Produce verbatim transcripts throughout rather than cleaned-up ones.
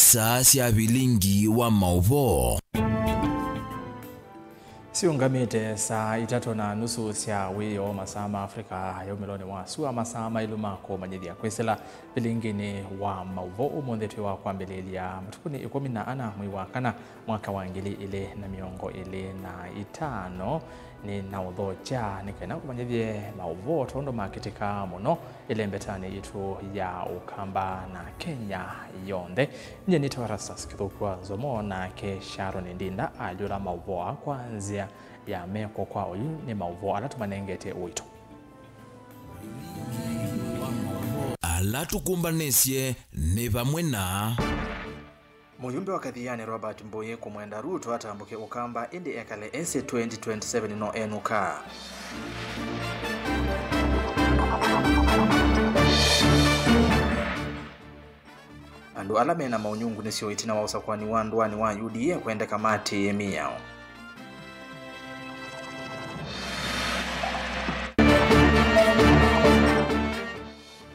Saa sya vilingi wa maũvoo. Siũngamĩte saa itatũ na nusu sya wĩoo, masaa ma Africa ya umĩlonĩ wa sua, masaa maĩlu ma kũmanyĩthya kwĩsĩla vilinginĩ wa maũvoo. Ũmũnthĩ twĩ wa kwambĩlĩlya matukũnĩ ĩkũmi na ana mwei wa kana, mwaka wa ngili ilĩ na mĩongo ĩlĩ na itano. Nĩnaũthokya nĩ kana ngũmanyĩthye maũvoo tondũ makĩtĩkaa mũno ĩlembetanĩ yitũ ya Ũkamba na Kenya yonthe. Nyie nĩtawa Erastus Kĩthũku wa Nzomo, nake Sharon Ndinda alyũla maũvoo aa kwa nzĩa ya meko kwa oyu. Nĩ maũvoo ala tũmanengete ũito. Ala tũkũmbanĩsye nĩ vamwe na Mũyumbe wa Kathiani Robert Mbũyĩ kũmwenda Ruto atambũke Ũkamba ĩndĩ ekale esĩ twenty twenty-seven no enũka. Andũ ala mena maũnyungu nĩsyo ĩtina wa ũsakũani wa ndũanĩ wa U D A kwendeka matĩĩe mĩao.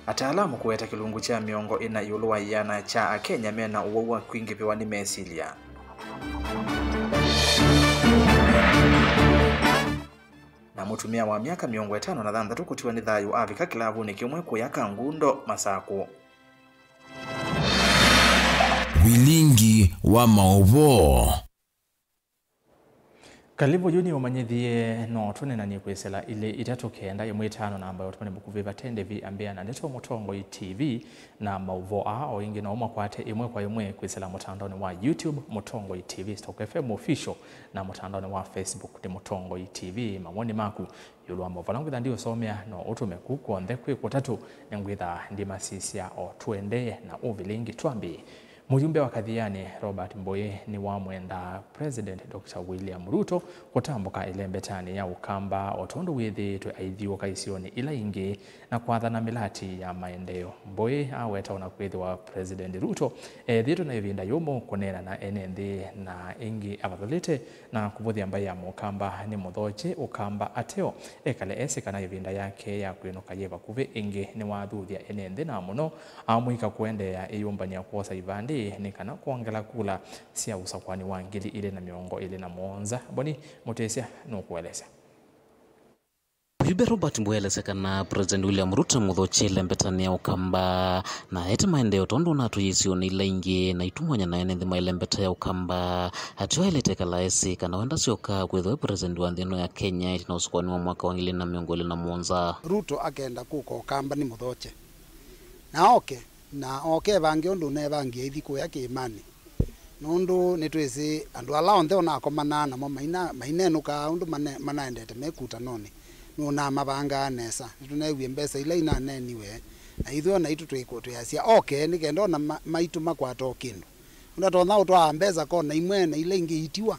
Ataalamu kũweta kĩlungu kya mĩongo ĩna ĩũlũ wa ĩana kya Akenya mena ũwau wa kwingĩvĩwa nĩ mesilya. Na mũtumĩa wa myaka mĩongo ĩtano na thanthatũ kũtiwa nĩ thayũ avika kĩlavunĩ kĩmwe kũya Kangundo, Masakũ. Vilingi wa maũvoo. Kalivu yu nĩũmanyĩthie, no tũnenanie kwĩsĩla ilĩ itatũ kenda ĩmwe ĩtano namba ya ũtũmani mũkuvĩ vate Ndevi Ambĩa na Ndeto Mũtongoi T V, na maũvoo aa o ĩngĩ no ũmakwate ĩmwe kwa ĩmwe kwĩsĩla mũtandaonĩ wa YouTube Mũtongoi T V Stock F M Official, na mũtandaonĩ wa Facebook nĩ Mũtongoi T V. Mawoni maku ĩũlũ wa maũvoo ala ngwĩtha ndiũsomea no ũtũme ku kw'onthe kwĩ kũtatũ, nĩngwĩtha ndimasisya o tũendee na ũvilingi twambĩĩe. Mũyumbe wa Kathiani Robert Mbũyĩ nĩwamwenda President Doctor William Ruto kũtambũka ĩlembetanĩ ya Ũkamba o tondũ wĩthĩĩtwe aithiũũka isionĩ ila ingĩ na kwathana mĩlati ya maendeeo. Mbũyĩ aweta ona kwĩthĩwa President Ruto ethĩĩtwe na ĩvinda yũmũ kũneena na ene nthĩ na ĩngĩ avathalĩte na kũvũthya mbaĩ ya Mũkamba nĩ mũthokye Ũkamba ateo, ekale esĩ kana ĩvinda yake ya kwĩnũka yĩ vakuvĩ. Ĩngĩ nĩwathuthya ene nthĩ na mũno amũika kũendeea ĩyũmbany'a kwosa ivandĩ nĩ kana kwongela kula sya ũsakũani wa ngili ilĩ na mĩongo ĩlĩ na mũonza. Boni Mũtĩsya nũkũelesya. Mũyumbe Robert Mbũyĩ elesya kana President William Ruto nĩmũthokye ĩlembetanĩ ya Ũkamba na ete maendeeo tondũ natũie isionĩ ila ingĩ na itũmwanya na ene nthĩ ma ĩlembeta ya Ũkamba. Ateo aĩlĩte kala esĩ kana wenda syoka kwĩthĩwa e President wa nthĩ ĩno ya Kenya ĩtina ũsakũani wa mwaka wa ngili ilĩ na mĩongo ĩlĩ na mũonza. Ruto akenda kũka Ũkamba nĩmũthokye. Na oke, na oke evange ũndũ ũneevangie aithi kũya kĩĩmanĩ. Nũndũ nĩtwĩsĩ andũ ala onthe ũnakomanaa namo maina-, mainenũkaa ũndũ mane-, manaendete mekutanonĩ, nũnamavangaa nesa. Nĩtũneewie mbesa ila inaneeniwe, na ithyĩ o naitũ twĩkũ-, twĩasya, oke, nĩ kenda ona ma-, maitũ makwata o kĩndũ. Ũndũ atonya ũtwaa mbesa kona imwe na ila ingĩ itiwa.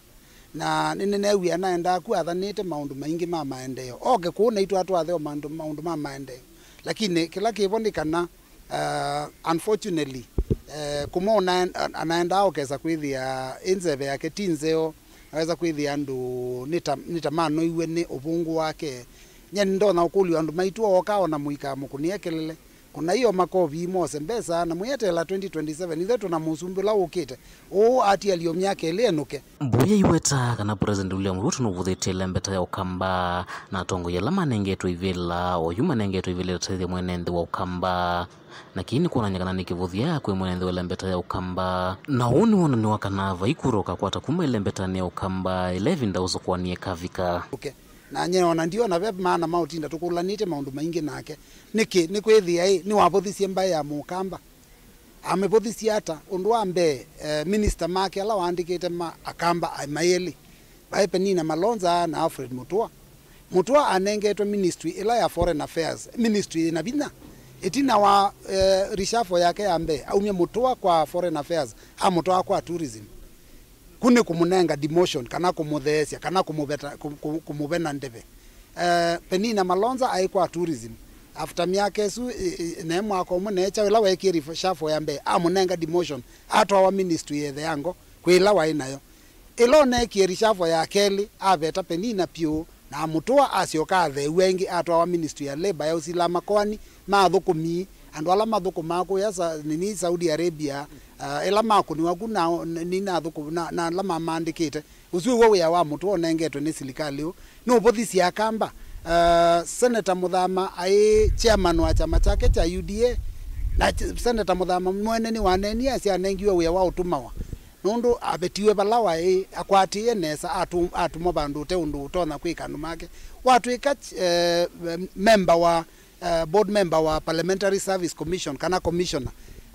Na nĩnĩneewie anaendaa ku athanĩte maũndũ maingĩ ma maendeeo. Oke kũu naitũ atwathe o maũndũ, maũndũ ma maendeeo. Lakini kĩla kĩvo nĩ kana, uh, unfortunately, eh, kũmwe ũnaen-, an-, anaendaa ũkesa kwĩthĩa ĩ nzeve yake ti nzeo, naweza kwĩthĩa andũ nĩ ta, nĩ ta manoiwe nĩ ũvũngũ wake. Nyie nĩndonya ũkũlyo andũ maitũ ooka ona mũikaa mũkũnĩe kelele. Kũnai o makovi mose mbesa na mwĩeteela twenty twenty-seven, ithe tũna mũsumbĩ ũla ũkĩte. Ũũ atialio myaka ĩlĩ enũke. Mbũyĩ aiweta kana President William Ruto nũvũthĩtye ĩlembeta ya Ũkamba na atongoi ala manengetwe ivĩla, oyu manengetwe ivĩla ĩtatethya mwene nthĩ wa Ũkamba. Na kĩĩ nĩkwonany'a kana nĩ kĩvũthya kwĩ mwene nthĩ wa ĩlembeta ya Ũkamba. Na ũũ nĩ wonany'o wa kana vai kura ũkakwata kuma ĩlembetanĩ ya Ũkamba ĩla ĩvinda ũsakũani ĩkavika. Okay. Na nyie ona ndiona ve maana ma ũtinda tũkũlanĩtye maũndũ maingĩ nake. Nĩkĩ? Nĩkwĩthĩa ĩ, nĩwavũthisye mbaĩ ya Mũkamba. Amĩvũthisye ata? Ũndũ wa mbee, eh, minista make ala waandĩkĩte ma Akamba aĩ maĩlĩ. Vaĩ Penina Malonza na Alfred Mutua. Mutua anengetwe ministry ĩla ya Foreign Affairs, ministry ĩna vinya. Ĩtina wa, eh, reshuffle yake ya mbee, aumya Mutua kwa Foreign Affairs, amũtwaa kwa Tourism. Ku nĩ kũmũnenga demotion, kana kũmũtheesya, kana kũmũveta-, kũ-, kũ-, kũmũvena ndeve. Eh, Penina Malonza aĩ kwa Tourism. After myaka ĩsu, ĩ, ĩ, ne mwaka ũmwe, ne kyaũ ĩla weekie reshuffle ya mbee, amũnenga demotion, atwawa ministry yethe ya ngo, kwĩ ĩla waĩ nayo. Ĩla ũneekie reshuffle ya kelĩ, aveta Penina pyũ, na amũtũa asyoka atheew'a ĩngĩ, atwawa ministry ya Labour ya ũsilaa makoani ma athũkũmi, andũ ala mathũkũmaa kũya sa-, nini Saudi Arabia, ah, ĩla makũniwa ku na, nĩ, nĩ nathũkũ-, na, na ala mamaandĩkĩte. Ũsu wĩw'o wĩa wa mũtwe ũnengetwe nĩ silikalĩ ũũ. Nũũvũthisye Akamba. Ah, Senator Mũthama aĩ chairman wa kyama kyake kya U D A, na ch-, Senator Mũthama mwene nĩwaneenie asya anengiwe wĩa wa ũtũmawa. Nũndũ avetiwe vala waĩ, akwatĩĩe nesa, atũ-, atũmwa vandũ ũte ũndũ ũtonya kwĩka andũ make. Watw'ĩka, eh, memba wa, eh, board member wa Parliamentary Service Commission kana commissioner,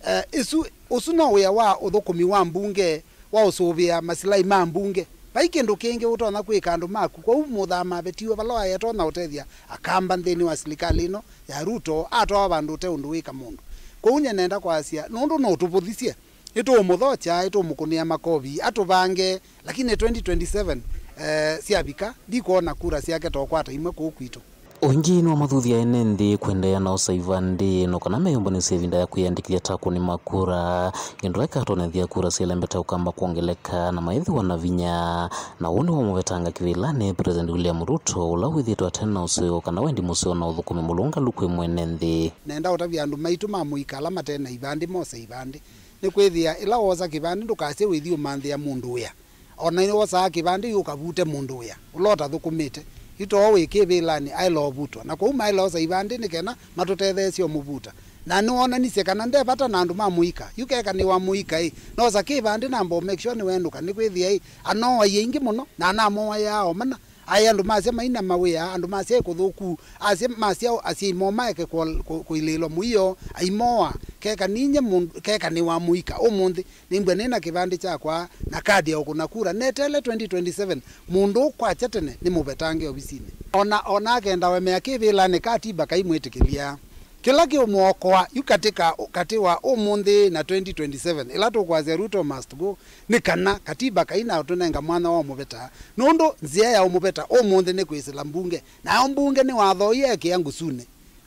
eh, isu, ũsu no wĩa wa ũthũkũmi wa mbunge, wa ũsũvĩa masilai ma mbunge. Vai kĩndũ kĩngĩ ũtonya kwĩka andũ maku. Kwoou Mũthama avetiwe vala waĩ atonya ũtethya Akamba nthĩnĩ wa silikalĩ ĩno ya Ruto, atwawa vandũ ũte ũndũ wĩka mũndũ. Kwoou nye nenda kwasya, nũndũ no ũtũvũthisye, nĩtũũmũthokya, nĩtũũmũkũnĩa makovi, atũvange, lakini twenty twenty-seven, eh, syavika, ndikwona kura syake tokwata imwe kũu kwitũ. Ũingĩ nĩwamathuthya ene nthĩ kwendeea na osa ivandĩ no kana meyũmbanĩsye ĩvinda ya kwĩyandĩkĩthya ta akũni ma kura, kĩndũ kĩla kĩkatonethya kura sya Lembeta Ũkamba kwongeleka na maĩthĩwa na vinya. Na ũũ nĩwamũvetanga kĩvĩlanĩ President William Ruto, ũla wĩthĩĩtwe ate na ũseo kana wendi mũseo na ũthũkũmi mũlũngalu kwĩ mwene nthĩ. Nenda ũtavya andũ maitũ ma mũika ala mate na ivandĩ mose ivandĩ. Nĩkwĩthĩa ĩla woosa kĩvandĩ ndũkasye wĩthi ũmanthĩa mũndũ wĩa. O na nĩwosaa kĩvandĩ yu ũkavute mũndũ wĩa ũla ũtathũkũmĩte. Yu too wĩ kĩvĩlanĩ aĩla ũvutwa. Na kwoou maĩla osa ivandĩ nĩ kena matũtetheesye ũmũvuta. Na nĩwoonanisye kana nde vata na andũ ma mũika. Yu keka nĩ wa mũika-ĩ, noosa kĩvandĩ namba ũ make sure nĩwenũka. Nĩkwĩthĩa-ĩ, anooaie aingĩ mũno na anamoaĩaa o mana. Aĩ andũ masya maina mawĩa, andũ masya ĩ kũthũku, asya, masya asyai moo maeke kũ-, kũ-, kũilĩĩlwa mũio, aimoa, keka ninye mũndũ, keka nĩ wa mũika. Ũmũnthĩ, nĩmbw'a nĩ na kĩvandĩ kyakwa na kadi ya ũkũna kura, neteele twenty twenty-seven, mũndũ ũũ kwakya tene nĩmũvetange ovisinĩ. Ona, ona akenda wemea kĩvĩlanĩ, katiba kaimwĩtĩkĩlya. Kĩla kĩũmũokoa yu katĩ ka, katĩ wa ũmũnthĩ na twenty twenty-seven, ĩla tũkwasya Ruto must go, nĩ kana katiba kaina ũtũnenga mwanya wa ũmũveta, nũndũ nzĩa ya ũmũveta ũmũnthĩ nĩ kwĩsĩla mbunge, nayo mbunge nĩwathooie ekĩa ngusunĩ.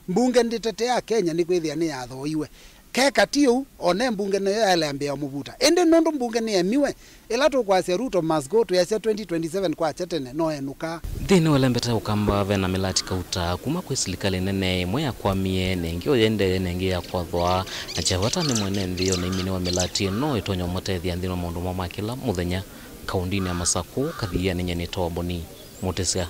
Mbunge ndĩteteaa Kenya nĩkwĩthĩa nĩyathooiwe. Keka ti ũu, one mbunge nĩyo yaĩle ambĩĩa ũmũvuta. Ĩndĩ nũndũ mbunge nĩyemiwe, ĩla tũkwasya Ruto must go, twĩasya twenty twenty-seven kwakya tene, no enũkaa. Nthĩnĩ wa Lembeta Ũkamba ve na mĩlati kauta kuma kwĩ silikalĩ nene, ĩmwe yakwamie, na ĩngĩ ũyendee, na ĩngĩ yakwathwa. Na kya vata nĩ mwene nthĩ ona aimina wa mĩlati ĩno ĩtonya ũmũtethya nthĩnĩ wa maũndũ moo ma kĩla mũthenya. Kaũndĩnĩ ya Masakũ, Kathianĩ, nyie nĩtawa Boni Mũtĩsya.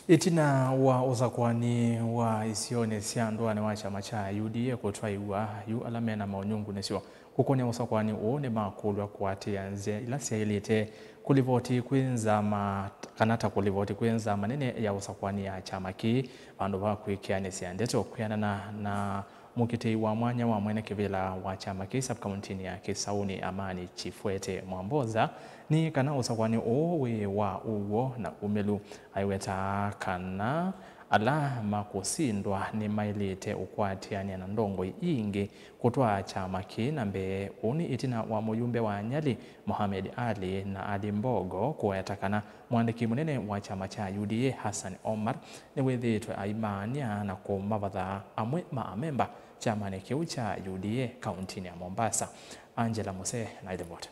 Ĩtina wa ũsakũani wa isionĩ sya ndũanĩ wa kyama kya U D A kũtwaĩwa yu, ala me na maũnyungu nĩsyo kũkũnĩa ũsakũani ũũ nĩmakũlw'a kũatĩĩa nzĩa ila syaĩlĩte kũlivoti kwĩ nzama, kana ta kũlivoti kwĩ nzama nene ya ũsakũani ya kyama kĩĩ, vandũ va kwĩkĩanĩsya ndeto. Kwĩanana na mũkitĩi wa mwanya wa mwene kĩvĩla wa kyama kĩĩ sub-kauntinĩ ya Kĩsaũnĩ, Amani Chifwete Mwamboza, nĩ kana ũsakũani ũũ wĩ wa ũw'o na umĩlu. Aiwetaa kana ala makũsindwa nĩmaĩlĩte ũkwatĩanĩa na ndongoi ingĩ kũtwaa kyama kĩĩ na mbee. Ũũ nĩ ĩtina wa mũyumbe wa Nyali, Mohamed Ali na Ali Mbogo, kũweta kana mũandĩki mũnene wa kyama kya U D A, Hassan Omar, nĩwĩthĩĩtwe aimaany'a na kũmavatha amwe ma amemba kyamanĩ kĩu kya U D A kauntinĩ ya Mombasa. Angela Muse na ilivoti.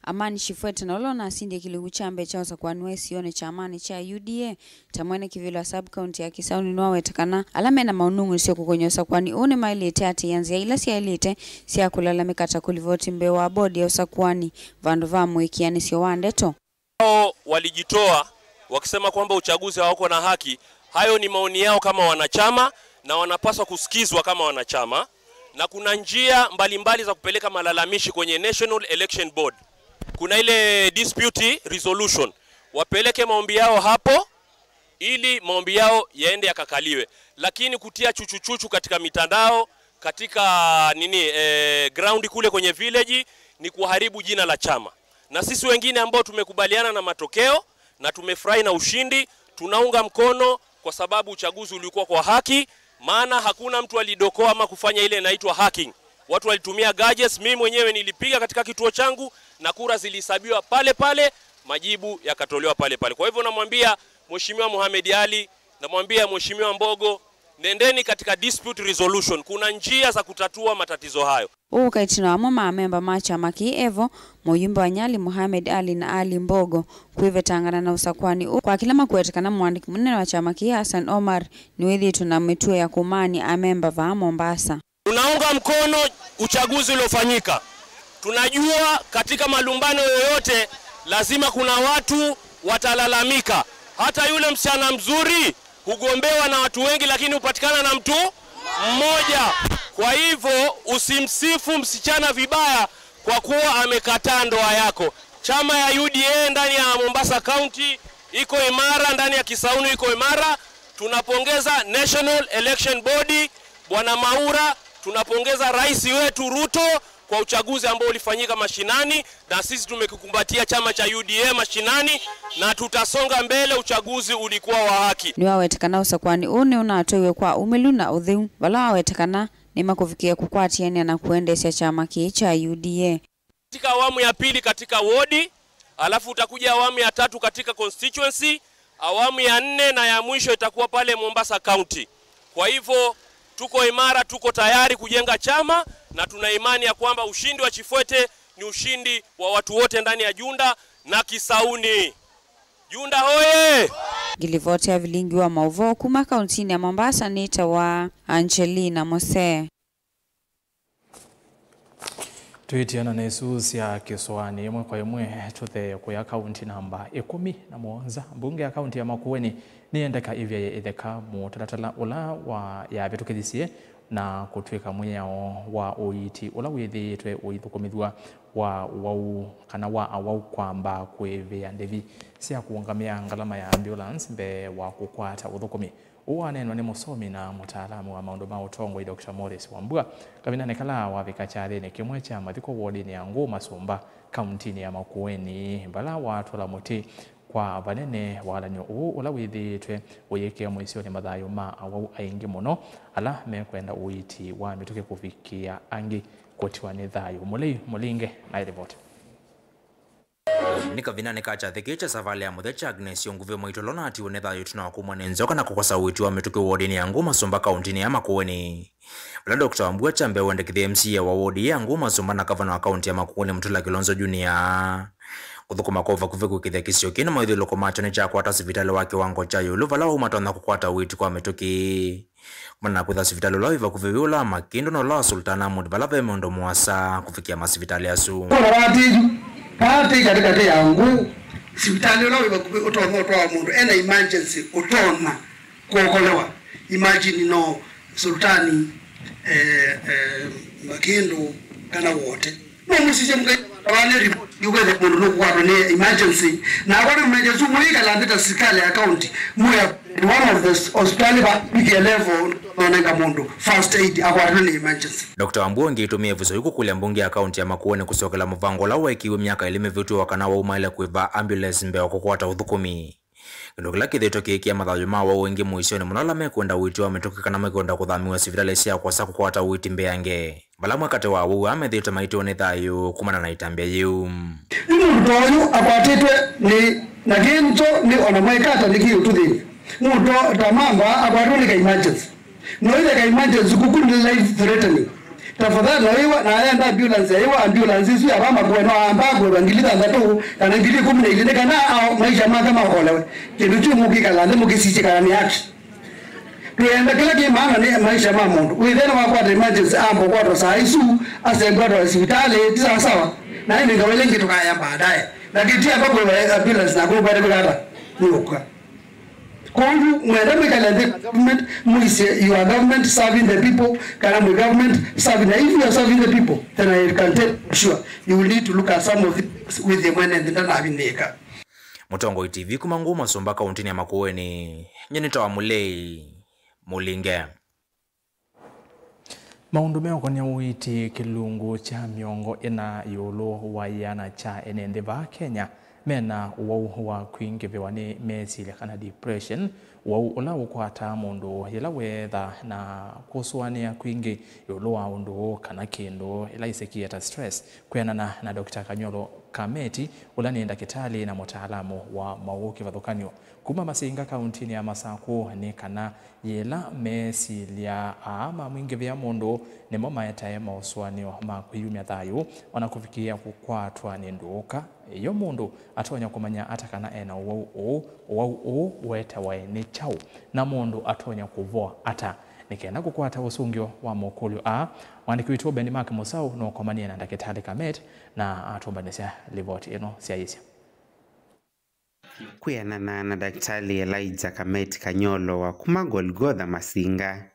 Amani Shifwete, na ũla ũnasindie kĩlungu kya mbee kya ũsakũani wa isionĩ kyamanĩ kya U D A ta mwene kĩvĩla wa sub-county ya Kisauni, nĩwaweta kana ala mena maũnung'unĩsyo kũkũny'a ũsakũani ũũ nĩmaĩlĩte atĩĩa nzĩa ila syaĩlĩte sya kũlalamĩka ta kũlivoti mbee wa bodi ya ũsakũani vandũ va mũĩkĩanĩsyo wa ndeto. Wao walijitoa wakisema kwamba uchaguzi hawako na haki. Hayo ni maoni yao kama wanachama na wanapaswa kusikizwa kama wanachama, na kuna njia mbalimbali za kupeleka malalamishi kwenye National Election Board. Kuna ile dispute resolution, wapeleke maombi yao hapo ili maombi yao yaende yakakaliwe, lakini kutia chuchuchuchu katika mitandao, katika nini, eh, ground kule kwenye village ni kuharibu jina la chama. Na sisi wengine ambao tumekubaliana na matokeo na tumefurahi na ushindi, tunaunga mkono kwa sababu uchaguzi ulikuwa kwa haki, maana hakuna mtu alidokoa ama kufanya ile inaitwa hacking. Watu walitumia gadgets, mimi mwenyewe nilipiga katika kituo changu na kura zilihesabiwa pale pale, majibu yakatolewa pale pale. Kwa hivyo namwambia Mheshimiwa Mohamed Ali, namwambia Mheshimiwa Mbogo, Nendeni katika dispute resolution. Kuna njia za kutatua matatizo hayo. Ũũ ũka ĩtina wa amwe ma amemba ma kyama kĩĩ evo, mũyumbe wa Nyali Mohamed Ali na Ali Mbogo, kwĩvetangana na ũsakũani ũũ, kwa kĩla makwete kana mũandĩki mũnene wa kyama kĩĩ Hassan Omar nĩwĩthĩĩtwe na mĩtuo ya kũmaany'a amemba vaa Mombasa. Tunaunga mkono uchaguzi uliofanyika. Tunajua katika malumbano yoyote lazima kuna watu watalalamika. Hata yule msichana mzuri hugombewa na watu wengi, lakini hupatikana na mtu mmoja. Kwa hivyo, usimsifu msichana vibaya kwa kuwa amekataa ndoa yako. Chama ya U D A ndani ya Mombasa County iko imara, ndani ya Kisauni iko imara. Tunapongeza National Election Body, Bwana Maura, tunapongeza rais wetu Ruto kwa uchaguzi ambao ulifanyika mashinani, na sisi tumekikumbatia chama cha U D A mashinani, na tutasonga mbele, uchaguzi ulikuwa wa haki. Nĩwawete kana ũsakũani ũũ nĩũnatwaiwe kwa umĩlu na ũtheu, vala wawete kana nĩmakũvikĩĩa kũkwatĩanĩa na kũendeesya kyama kĩĩ kya U D A. Katika awamu ya pili katika wodi, alafu utakuja awamu ya tatu katika constituency, awamu ya nne na ya mwisho itakuwa pale Mombasa County. Kwa hivyo, tuko imara, tuko tayari kujenga chama, na tuna imani ya kwamba ushindi wa Chief Wete ni ushindi wa watu wote ndani ya Junda na Kisauni. Junda hoye! Ngilivoti ya vilingi wa mauvoo kuma kauntinĩ ya Mombasa nĩtawa Angelina Mose. Twĩtiana na isu sya kĩsũanĩ ĩmwe kwa ĩmwe, tũthee kũya kaunti namba ĩkũmi na mũonza. Mbunge ya kaunti ya Makueni nĩyendeka ĩvyaĩe ĩtheka mũtalatala ũla wa yavĩtũkĩthisye na kũtw'ĩka mwĩao wa ũiiti ũla wĩthĩĩtwe ũithũkũmĩthw'a wa ũwau kana wa awau kwamba kũĩvĩa ndĩvi sya kũũngamĩa ngalama ya ambulance mbee wa kũkwata ũthũkũmi. Ũũ waneenwa nĩ mũsomi na mũtaalamu wa maũndũ ma ũtongoi, Doctor Morris Wambua, kavindanĩ kala wavika kyathĩnĩ kĩmwe kya mathiko wodinĩ ya Ngũũ Masũmba, kauntinĩ ya Makueni, vala watũla mũtĩ kwa vanene walan'yo ũũ ũla wĩthĩĩtwe ũyĩkĩa mũisyonĩ mathayũ ma awau aingĩ mũno ala mekwenda ũiiti wa mĩtũkĩ kũvikĩa angĩ kũtiwa nĩ thayũ. Mũlei Mũlinge na ĩlivoti. Nĩ kavindanĩ ka kyathĩ kĩĩ kya savalĩ ya mũthya kya Agnes Onguvĩ Mwaitũ ũla ũnatiwe nĩ thayũ ĩtina wa kumwa nĩ nzoka na kũkosa ũiiti wa mĩtũkĩ wodinĩ ya Ngũũ Masũmba kauntinĩ ya Makueni, vala Doctor Wambua kya mbee wendekithie M C A wa wodi ya Ngũũ Masũmba na kavana wa kaunti ya Makueni Mutula Kilonzo Junior kũthũkũma kwa vakuvĩ kũĩkĩĩthya kĩsio kĩĩ na mawĩthyũlũko makyo nĩkyakwata sivitalĩ wa kĩwango kya ĩũlũ vala wau matonya kũkwata ũiiti kwa mĩtũkĩ. Kumana na kwĩtha sivitalĩ ũla wĩ vakuvĩ wĩ ũla wa Makĩndũ na ũla wa Sultan Ahmud vala ve maũndũ mũasa kũvikĩa masivitalĩ asu. Kũla watĩĩtu paatĩ katĩkatĩ ya Ngũũ, sivitalĩ ũla wĩ vakuvĩ ũtonya ũtwaa mũndũ ena emergency ũtonya kũokolewa. Imagine no Sultani, eh, eh, Makĩndũ kana Wote. No mũsisye mũkaita vandũ vaa nĩ report yũkwĩthĩa mũndũ nũkũkwatwa nĩ emergency. Na akwa nĩ emergency, mũikala nthĩ ta sikalĩ ya county, mwĩa one of the hospitali va big level nonenga mũndũ first aid akwatĩtwe nĩ emergency. Doctor Wambua ũngĩ ĩtũmĩe ĩvuso yĩu kũkũlya mbunge ya kaunti ya Makueni kũsyokela mũvango ũla weekiwe myaka ĩlĩ mĩvĩtu wa kana waumaĩle kũĩva ambulance mbee wa kũkwata ũthũkũmi. Kĩndũ kĩla kĩthĩĩtwe kĩĩkĩa mathayũ ma awau aingĩ mũisyonĩ mũno ala mekwenda ũiiti wa mĩtũkĩ kana mekwenda kũthamĩw'a sivitalĩ sya kwosa kũkwata ũiiti mbeange. Vala amwe katĩ wa awau aa methĩĩtwe maitiwe nĩ thayũ kumana na ĩtambya yĩu. Yu mũndũ ta ũyũ akwatĩtwe nĩ na kĩĩ nĩkyo nĩ ona mwaĩkata nĩkĩ ũtũthĩny'a. Mũndũ ta mamba akwatĩtwe nĩ ka emergency. No ĩthe ka emergency kuku nĩ life threatening. Tafadhali no ĩwa na ayenda ambulance ya ĩwa ambulance isu ya vama kũe no amba kũĩva ngili thanthatũ kana ngili ĩkũmi na ilĩ nĩ kana ao maisha make maokolewe. Kĩndũ kyu mũkĩkala nthĩ mũkĩsisye kana nĩ action. Twĩenda kĩla kĩ maana nĩ maisha ma mũndũ. Wĩthĩe nĩwakwata emergency amba ũkwatwa saa isu, asengwatwa sivitalĩ, ti sawasawa. Na ĩndĩ ngawĩle ĩngĩ tũkaya baadaye. Na kĩtia amba kũĩva ambulance na kũkwata kũkata nĩ ũkwa. Kwoou yu mwenda mwĩkale nthĩ government, mũisye you are government serving the people, kana mwĩ government serving, na if you are serving the people, then I can tell you for sure you will need to look at some of the things with the mwene nthĩ ndanavinĩka. Mũtongoi T V kuma Ngũũ Masũmba kauntinĩ ya Makueni, nyie nĩtawa Mũlei Mũlinge. Maũndũ meũkonĩa ũiiti kĩlungu kya mĩongo ĩna ĩũlũ wa ĩana kya ene nthĩ vaa Kenya mena ũwau wa kwingĩvĩwa nĩ mesilya kana depression, ũwau ũla ũkwataa mũndũ yĩla weetha na kũsũanĩa kwingĩ ĩũlũ wa ũndũ kana kĩndũ ĩla ĩsekie ta stress, kwĩanana na Doctor Kanyolo Kameti, ũla nĩ ndakĩtalĩ na mũtaalamu wa mawau kĩvathũkany'o kuma Masinga kauntinĩ ya Masakũ, nĩ kana yĩla mesilya aa mamwingĩvĩa mũndũ, nĩmo maetae maũsũanĩo ma kwĩyumya thayũ, o na kũvikĩĩa kũkwatwa nĩ ndũũka. Yo mũndũ atonya kũmanya ata kana e na ũwau ũũ? Ũwau ũũ ũetawa nĩ kyaũ, na mũndũ atonya kũvoa ata? Nĩ kenda kũkwata ũsũngĩo wa mokũlyo aa, mwandĩki witũ Benny Mark Mũsaũ nũkomanie na ndakĩtalĩ Kamet na atũmbanĩsya livoti ĩno syayĩsya. Kwĩanana na Ndakĩtalĩ Elijah Kamet Kanyolo wa kuma Golgotha Masinga,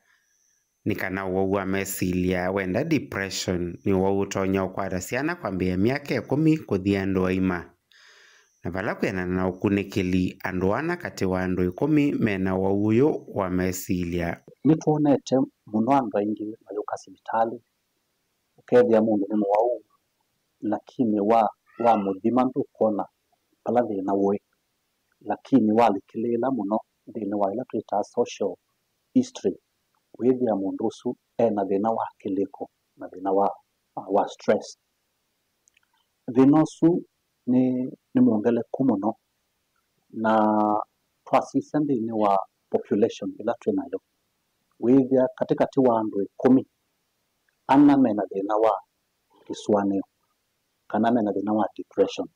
nĩ kana ũwau wa mesilya wenda depression nĩ ũwau ũtonya ũkwata syana kwambĩĩa myaka ĩkũmi kũthi andũ aima. Na vala kwĩanana na ũkunĩkĩli, andũ ana katĩ wa andũ ĩkũmi me na ũwau ũyũ wa mesilya. Nĩtwonete mũno andũ aingĩ mayũka sivitalĩ, ũkethĩa mũndũ nĩ mũwau, lakini wa wamũthima ndũkwona vala thĩna ũĩ. Lakini walikĩlĩĩla mũno nthĩnĩ wa ĩla twĩtaa social history, wĩthĩa mũndũ ũsu e na thĩna wa kĩlĩko na thĩna wa, wa stress. Thĩna ũsu nĩ, nĩ mwongeleku mũno, na twasisya nthĩnĩ wa population ĩla twĩ nayo, wĩthĩa katĩkatĩ wa andũ ĩkũmi, ana me na thĩna wa kĩsũanĩo kana me na thĩna wa depression.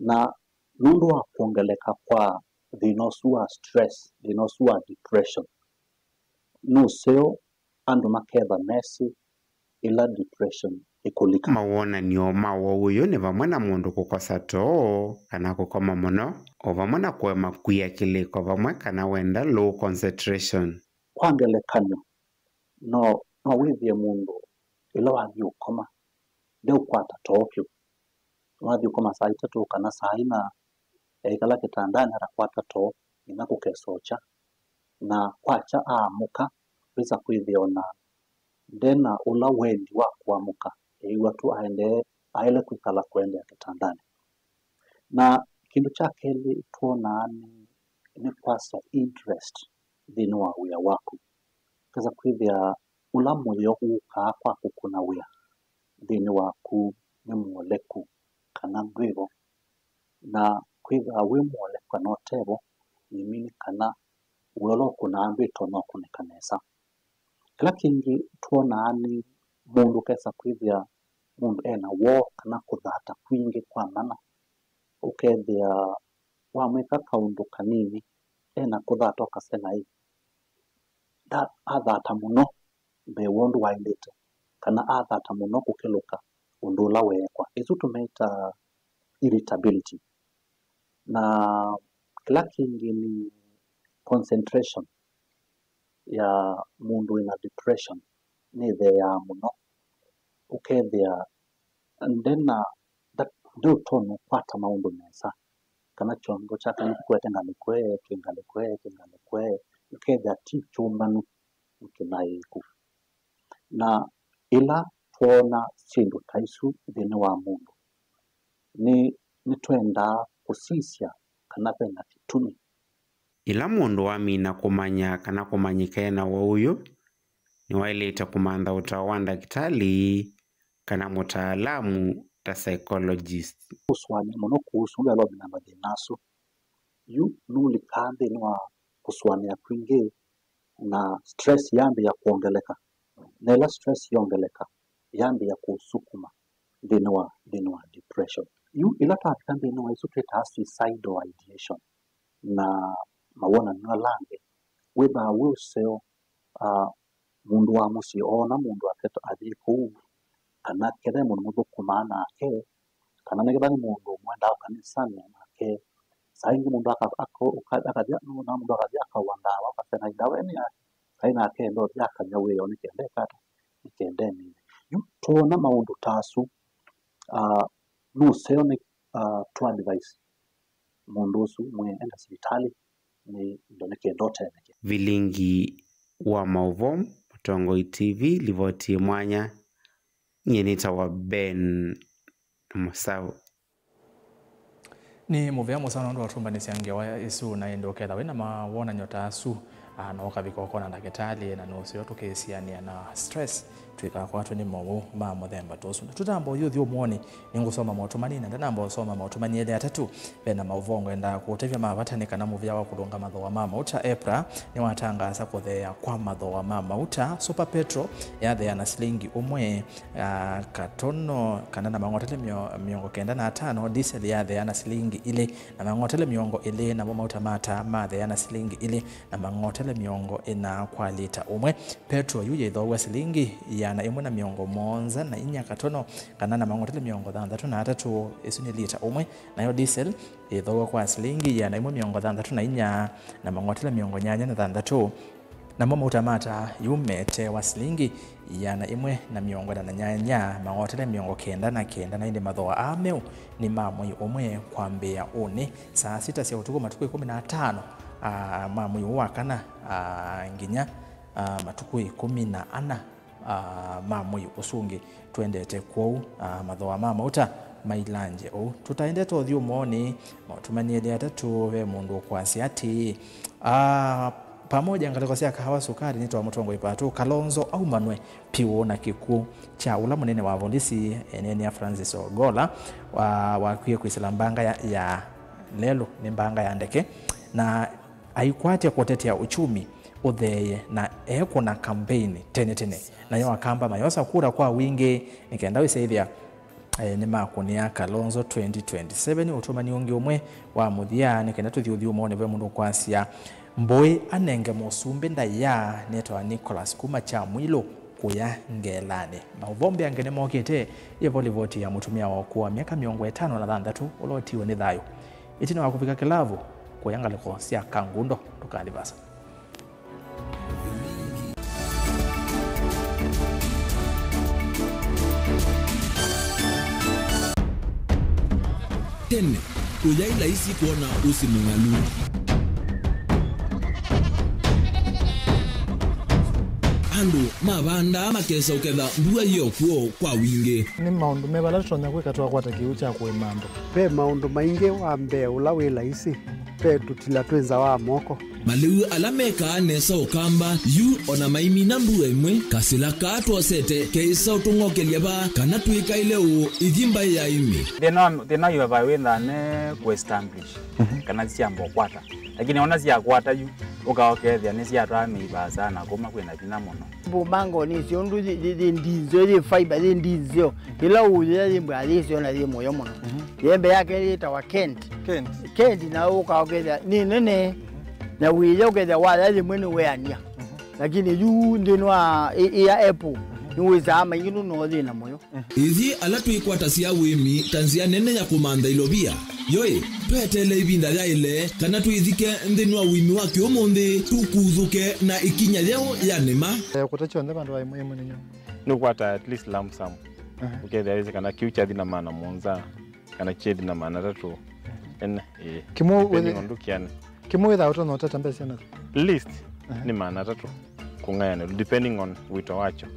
Na nũndũ wa kwongeleka kwa thĩna ũsu wa stress, thĩna ũsu wa depression, nũseo andũ maketha mesĩ ĩla depression ĩkũlika. Mawonany'o ma ũwau ũyũ nĩ vamwe na mũndũ kũkosa too kana kũkoma mũno, o vamwe na kũema kwia kĩlĩko vamwe kana wenda low concentration. Kwa ngelekany'o, no, no wĩthĩe mũndũ ĩla wathi ũkoma ndeũkwata too vyũ. Wathi ũkoma saa itatũ kana saa ina, eĩkala kĩtandanĩ atakwata too nginya kũkesokya, na kwakya aamũka, wĩsa kwĩthĩa ona nde na ũla wendi wa kũamũka, ew'a tu aendee, aĩle kwĩkala kũendeea kĩtandanĩ. Na kĩndũ kya kelĩ twonaa nĩ, nĩ kwasya interest nthĩnĩ wa wĩa waku. Ũkesa kwĩthĩa ũla mũyo wũkaa kwa kũkũna wĩa nthĩnĩ waku nĩ mũoleku kana ndwĩ vo. Na kwĩthĩwa wĩ mũoleku kana ũte vo, nĩmini kana wĩa ũla ũkũnaa ndwĩtonya ũkũnĩka nesa. Kĩla kĩngĩ twonaa nĩ mũndũ ũkesa kwĩthĩa mũndũ e na woo kana kũthata kwingĩ kwa mana, ũkethĩa wamwĩka kaũndũ kanini, e na kũthata ũkasya naĩ, nda, athata mũno mbee wa ũndũ waĩlĩte, kana athata mũno kũkĩlũka ũndũ ũla weekwa. Ĩsu tũmĩtaa irritability. Na kĩla kĩngĩ nĩ concentration ya mũndũ wĩna depression nĩtheeaa mũno, ũkethĩa ndena, nda, ndeũtonya ũkwata maũndũ nesa, kana kyongo kyake nĩkĩkwete ngalĩko ĩĩ, kĩ ngalĩko ĩĩ, kĩ ngalĩko ĩĩ, ũkethĩa ti kyũmbanu nĩ kĩnaĩĩku. Na ĩla twoona syĩndũ ta isu nthĩnĩ wa mũndũ, nĩ, nĩtwendaa kũsisya kana ve na kĩtumi. Ĩla mũndũ wamina kũmanya kana kũmanyĩka e na ũwau ũyũ, nĩwaĩlĩte kũmantha ũtao wa ndakĩtalĩ kana mũtaalamu ta psychologist. Kũsũanĩa mũno kũhusu ũndũ aĩle ũmina mathĩna asu. Yu nũlikaa nthĩnĩ wa kũsũanĩa kwingĩ, na stress yambĩĩa kwongeleka. Na ĩla stress yongeleka, yambĩĩa kũũsukuma nthĩnĩ wa, nthĩnĩ wa depression. Yu ĩla twavika nthĩnĩ wa isu twĩtaa suicidal ideation na mawonany'o ala angĩ, wĩthaa wĩ ũseo, ah, mũndũ wa mũsyĩ oona mũndũ ake athi kũu, kana kethĩa mũndũ mũthũkũmaa nake, kana nĩkethĩa nĩ mũndũ mwendaa kanisanĩ nake. Saa ingĩ mũndũ aka-, ako-, ũka-, akathi, nũona mũndũ akathi akaua ndawa, akasya na ndawa ĩno yake, kai nake enda ũthi akanywa wĩoo nĩ kenda eka ata, nĩ kenda ĩmine. Yu twoona maũndũ ta asu, ah, nũseo nĩ, ah, tũ advise mũndũ ũsu mwĩe enda sivitalĩ nĩ ndo nĩ kenda ũtetheke. Vilingi wa maũvoo, Mũtongoi T V, livoti mwanya. Nyie nĩtawa Ben Mũsaũ. Nĩ mũvea mũseo nũndũ wa ũtũmbanĩsya ngewa ĩsu, na ĩndĩ ũketha wĩ na mawonany'o ta asu, aa, no ũkavika ũkona ndakĩtalĩ, na nũseo tũkĩsianĩa na stress Tũikakwatwe nĩ mowau ma mũthemba ta ũsu. Tũtamba ũthi ũthyũmũonĩ, nĩngũsoma maũtũmani, na ndanamba ũsoma maũtũmani elĩ atatũ, ve na maũvoo ngwendaa kũũtavya ma vata nĩ kana mũvĩa wa kũlũnga mathooa ma mauta, EPRA, nĩwatangaasa kũtheea kwa mathooa ma mauta. Super Petrol yatheea na silingi ũmwe, ah, katono, kana na mang'otele mĩo-, mĩongo kenda na atano. Diesel yatheea na silingi ilĩ na mang'otele mĩongo ĩlĩ, namo mauta ma taa matheea na silingi ilĩ na mang'otele mĩongo ĩna kwa lita ũmwe. Petro yu yĩthoow'a silingi ĩana ĩmwe na mĩongo mũonza na inya katono, kana na mang'otele mĩongo thanthatũ na atatũ, ĩsu nĩ lita ũmwe. Nayo diesel yĩthoow'a kwa silingi ĩana ĩmwe mĩongo thanthatũ na inya na mang'otele mĩongo nyanya na thanthatũ. Namo mauta ma taa yu meteewa silingi ĩana ĩmwe na mĩongo ĩna na nyanya, mang'otele mĩongo kenda na kenda, na ĩndĩ mathooa aa meũ nĩ ma mwei ũmwe kwambĩĩa ũnĩ saa sita sya ũtukũ matukũ ĩkũmi na atano, aa, ma mwei ũũ wa kana, aa, nginya, aa, matukũ ĩkũmi na ana, aa, ma mwei ũsu ũngĩ. Tũendete kwoou, aa, mathooa ma mauta mailangye ũu. Tũtaendete ũthyũmũonĩ, maũtũmani elĩ atatũ, ve mũndũ ũkwasya atĩĩ, aa, pamoja ngalĩko sya Kahawa Sukari nĩtwa mũtongoi Pato Kalonzo aumanwe piũ na kĩkw'ũ kya ũla mũnene wa volisi, eneenea Francis Ogolla, wa-, wakwie kwĩsĩla mbanga ya, ya lelũ, nĩ mbanga ya ndeke, na aikwatya kũtetea uchumi ũtheeye na ekũna kambeini tene tene. Nayo Akamba mayosa kura kwa wingĩ nĩ kenda wĩsĩthĩa, eh, nĩmakũnĩa Kalonzo twenty twenty-seven. Ũtũmani ũngĩ ũmwe wa mũthya nĩ kenda tũthi ũthyũmũonĩ, ve mũndũ ũkwasya, mbũĩ anenge mũsumbĩ ndaĩa nĩtawa Nicholas kuma Kyamwilũ kũya Ngelanĩ. Maũvoo mbeange nĩmokĩte, yĩvo livoti ya mũtumĩa wa ũkũũ wa myaka mĩongo ĩtano na thanthatũ ũla ũtiwe nĩ thayũ ĩtina wa kũvika kĩlavu kũya ngalĩko sya Kangundo. Ndũkathi vasa. Tene, kũyaĩ laisi kwona ũsĩ mũng'alu. Andũ mavandaa makesa ũketha mbua yĩ o kw'o kwa wingĩ. Nĩ maũndũ meva ala tũtonya kwĩka twakwata kĩw'ũ kya kũĩma andũ? Ve maũndũ maingĩ. Wa mbee ũla wĩ laisi, ve tũtila twĩ nza wa moko. Malĩu ala mekaa nesa Ũkamba yu o na maimina mbua ĩmwe, kasĩla kaa twosete keĩsa ũtũng'okelya vaa kana twĩkaĩle ũũ ithi mbaĩ ya ĩmĩ. Thĩna wa, thĩna wa highway wĩthaa ne kũ establish, mhm, kana syamba ũkwata. Lakini ona syakwata yu, ũka ũkethĩa nĩsyatwaa mĩivaa sana kuma kwĩna vinya mũno. Mbumbango nĩ syo ũndũ yĩ, yĩ, yĩ ndinzeo, yĩ fiber, yĩ ndinzeo. Ĩla ũyĩa yĩ mbwa yĩ syo na yĩ mũyo mũno. Mhm. Yembe yake yĩtawa Kent. Kent. Kent na ũka ũkethĩa nĩ nene. Na wĩya ũkethĩa waya yĩmwe nĩ weania. Mhm. Lakini yu nthĩnĩ wa ĩ, ĩ ya Apple, mhm, nĩ wĩsaa maingĩ nũno thĩna mũyo. Ithyĩ ala twĩkwatasya ũĩmi ta nzĩa nene ya kũmantha ilovia, yoĩ, tweteele ĩvinda yaĩle kana twĩthike nthĩnĩ wa ũĩmi wa kĩũmũnthĩ, tũkuthũke na ĩkinya yeũ ya nĩma. Eh, kũta kyonthe vandũ va ĩmwe ĩmwe nĩ nyoo. Nĩũkwata at least lump sum. Aha. Ũkethĩa wĩsĩ kana kĩu kyathi na maana mũonza, kana kyethi na maana atatũ. Ene, ĩĩ. Kĩmwe depending wĩthĩ-, on ndũkĩanĩ. Kĩmwe wĩthaa ũtonya ũtata mbesa na? Least, aha, nĩ maana atatũ kũng'ayanĩlwa, depending on wĩto wakyo.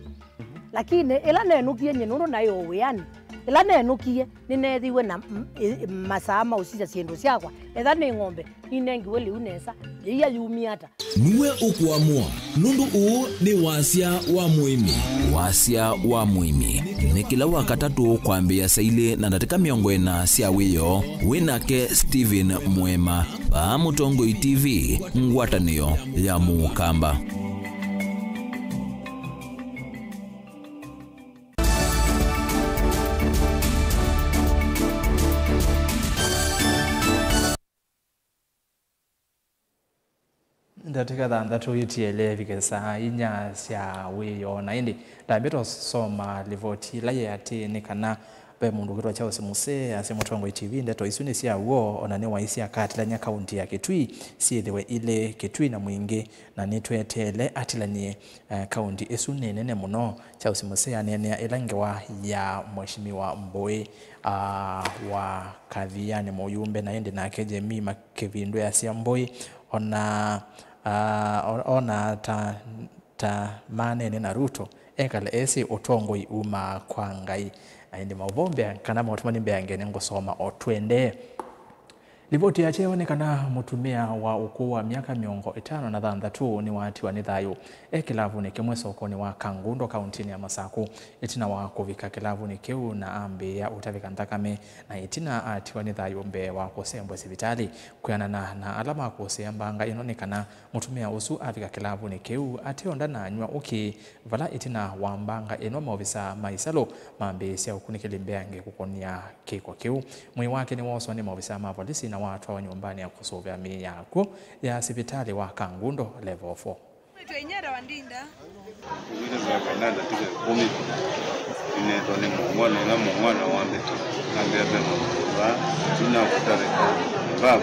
Lakini ĩla nenũkie nyie nũndũ naĩ o wĩanĩ, ĩla nenũkie nĩneethĩiwe na m-, ĩ-, masaa ma ũsisya syĩndũ syakwa. Etha nĩ ng'ombe, ninengiwe lĩu nesa, yĩia yumie ata? Nue ũkũamũa, nũndũ ũũ nĩ wasya wa mũĩmi. Wasya wa mũĩmi nĩ kĩla Wakatatũ kwambĩĩa saa ilĩ na ndatĩka mĩongo ĩna sya wĩoo. Wĩ nake Stephen Mwema, vaa Mũtongoi T V, ngwatanĩo ya Mũkamba. Ndatĩka thanthatũ itiele ivike saa inya sya wĩoo, na ĩndĩ ndambĩte ũsoma livoti ĩla yĩ atĩĩ nĩ kana ve mũndũ ũkwĩtwa Charles Musee asya Mũtongoi T V ndeto isu nĩ sya w'o, o na nĩwaisye akatilany'a kaunti ya Kitui syĩthĩwe ilĩ, Kitui na Mwingĩ, na nĩtweteele atilany'e, eh, kaunti ĩsu nĩ nene mũno. Charles Musee aneenea ĩla ngewa ya Mheshimiwa Mbũĩ, ah, wa Kathiani mũyumbe, na ĩndĩ nake Jemima Kĩvindũ easya Mbũĩ, o na, ah, o-, o na ta, ta maneene na Ruto, ekale esĩ ũtongoi umaa kwa Ngai. Na ĩndĩ maũvoo mbea, kana maũtũmani mbeange nĩngũsoma o tũendee. Livoti ya kyaũ nĩ kana mũtumĩa wa ũkũũ wa myaka mĩongo ĩtano na thanthatũ nĩwatiwa nĩ thayũ e kĩlavunĩ kĩmwe sokonĩ wa Kangundo, kauntinĩ ya Masaku, ĩtina wa kũvika kĩlavunĩ kĩu na ambĩĩa ũtavĩka nthakame, na ĩtina atiwa nĩ thayũ mbee wa kũsembwa sivitalĩ. Kwĩanana na ala makũsĩĩa mbanga ĩno, nĩ kana mũtumĩa ũsu avika kĩlavunĩ kĩu ateonda na anyw'a ũkĩ, vala ĩtina wa mbanga ĩno maovisaa ma ĩsalũ mambĩĩsya ũkunĩkĩli mbeange kũkonia kĩko kĩu. Mwĩĩ wake nĩwooswa nĩ maovisaa ma volisi na watwawa nyũmbanĩ ya kũsũvĩa mĩĩ ya akw'ũ ya sivitalĩ wa Kangundo Level four. Tũvĩte myaka ĩnana tũke kũmi, nĩneetwa nĩ mũng'wana, ũla mũng'wana wambĩte, ambĩa ve mũndũ vaa, ĩtina kũtavĩka, vaa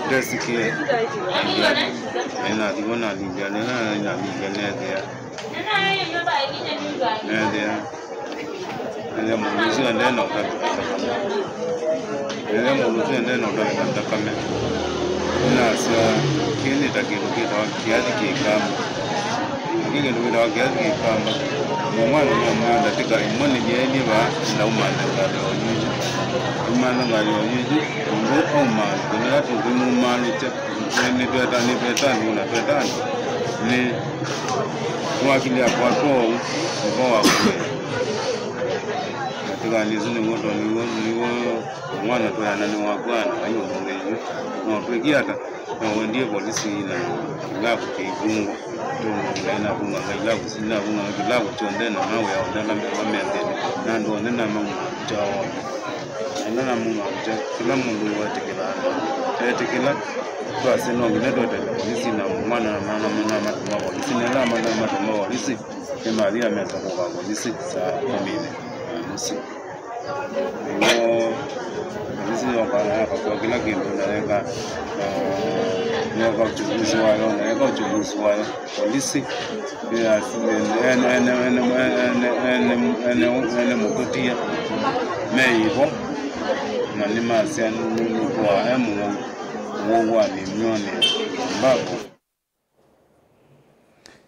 ndesikĩe, nĩnathimwa, nalindia, nĩla nalindia neethĩa, neethĩa, neethĩa mũndũ ũsu endee na ũtavĩka nthakame. Neethĩa mũndũ ũsu endee na ũtavĩka nthakame. Nĩnasya, kĩĩ nĩ ta kĩndũ kĩtawa kĩathi kĩ kamba. Na kĩĩ kĩndũ kĩtawa kĩathi kĩ kamba, mũng'wana nĩwamwĩa ndatĩka ĩmwe nĩlyaĩlye vaa, ndaumanthe ngalĩ o yuyu. Umanthe ngalĩ o yuyu, mũndũ aumanthe, nĩla tũkũmumaalĩkya, nĩtweta, nĩtweta andũ na tweta andũ, nĩ wakili akwatwa ũu, nĩvo wakuĩe. Ndatĩkanĩ ĩsu nĩw'o, nĩw'o, nĩw'o mwana tweana nĩwakw'ana, ai ũndũ wĩu. No twĩkie ata? No wendie volisi na kĩlavu kĩ ivungo. Tũmũngai navunganga ilavu, navunganga kĩlavu kyonthe na mawĩa onthe ala meva me nthĩnĩ, na andũ onthe namaumaa kũkya onthe. Na ĩla namaumaa kũkya, kĩla mũndũ wetĩkĩlaa na etĩkĩla, twasya no nginya twetele volisi na mwana na mana mana matũma volisi, na ĩla mana matũma volisi, nĩmathi amesa kũka volisi saa kũmi na nusu. Nĩw'o polisi yoka na yakakua kĩla kĩndũ na yeka, na yeka uchunguzi wayo, na yeka uchunguzi wayo. Polisi, ene, ene, ene mũtũtia me ivo, na nĩmasya nũtwaa e mũwau, mũwau wa mĩmyonĩ mbavu.